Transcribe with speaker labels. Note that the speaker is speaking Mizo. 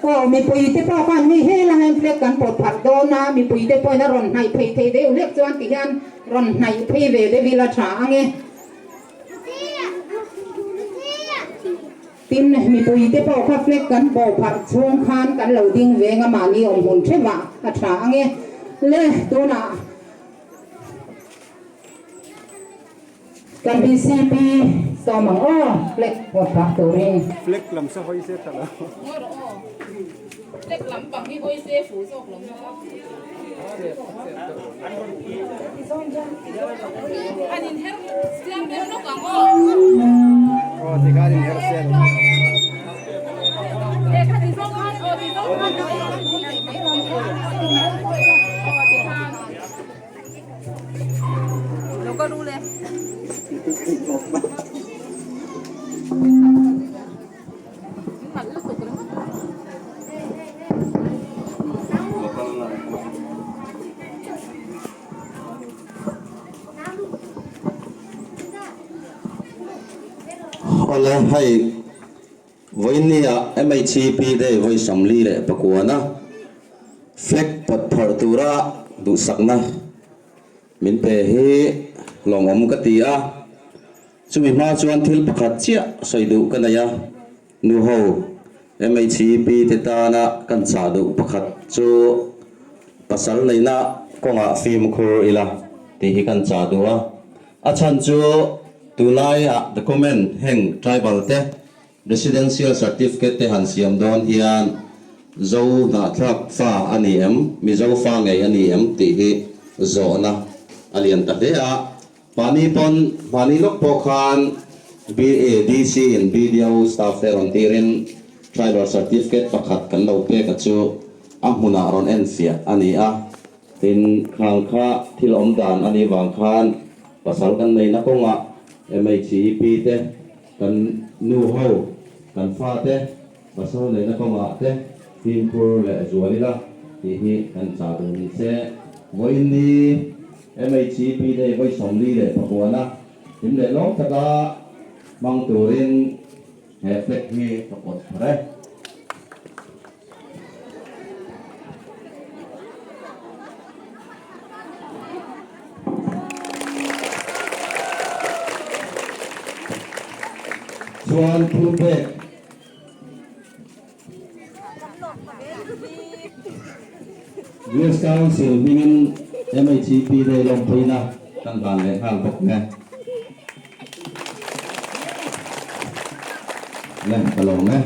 Speaker 1: Aw mipui te pawh khan hei he la hian flag kan pawt pharh dawn a, mipui te pawhin a rawn hnaih phei thei deuh hlek chuan ti hian rawn hnaih phei ve deuh ila tha ang e. Tin, mipui te pawh kha flag kan pawh pharh chhung khan kan lo ding veng a, mahni awm hun theuhah a tha ang e. Le tunah. Kan BCP sawm ang aw flag pawt phah turin.
Speaker 2: Flag lam sa hawi se tha lo.
Speaker 3: Ngawi rawh aw. Flag lam pang hi hawi se fuh zawk lo maw. An in her siam ber lawk ang aw.
Speaker 2: Aw tikhan in her siam.
Speaker 3: Lehkha ti zawng khan aw ti zawng khan aw ti khan.
Speaker 4: Awle hei vawinia MHCP Day vawi 49-a flag pawt phawrh tura duhsakna min pe hi lawmawm ka ti a, chumi hma chuan thil pakhat chiah sawi duh ka nei a, nuho MHCP te tana kan chah duh pakhat chu pasal neihna kawngah fimkhur ila tih hi kan chah duh a, a chhan chu tunlaiah document heng tribal te Residential certificate te han siam dawn hian Zo hnahthlak fa a ni em, Mizo fa ngei a ni em tih hi zawhna a lian ta hle a. Mahni pawn, mahni lawk pawh khan BADC in BDO staff te rawn tirin Tribal certificate pakhat kan lo pek a chu a hmunah rawn enfiah a ni a. Tin, khang kha thil awm dan a nih vang khan pasal kan neihna kawngah MHEP te, Kan nu ho, kan fate pasal neihna kawngah te fimkhur leh zual ila tih hi kan chah duh ni se. Vawiin ni MHCP Day vawi 49-a hlim leh lawm taka hmang turin he flag hi ka pawt phar e. Chuan thilpek Village Council hmingin MHEP Day lawmpuina kan hlan leh nghal bawk e. Le ka lawm e.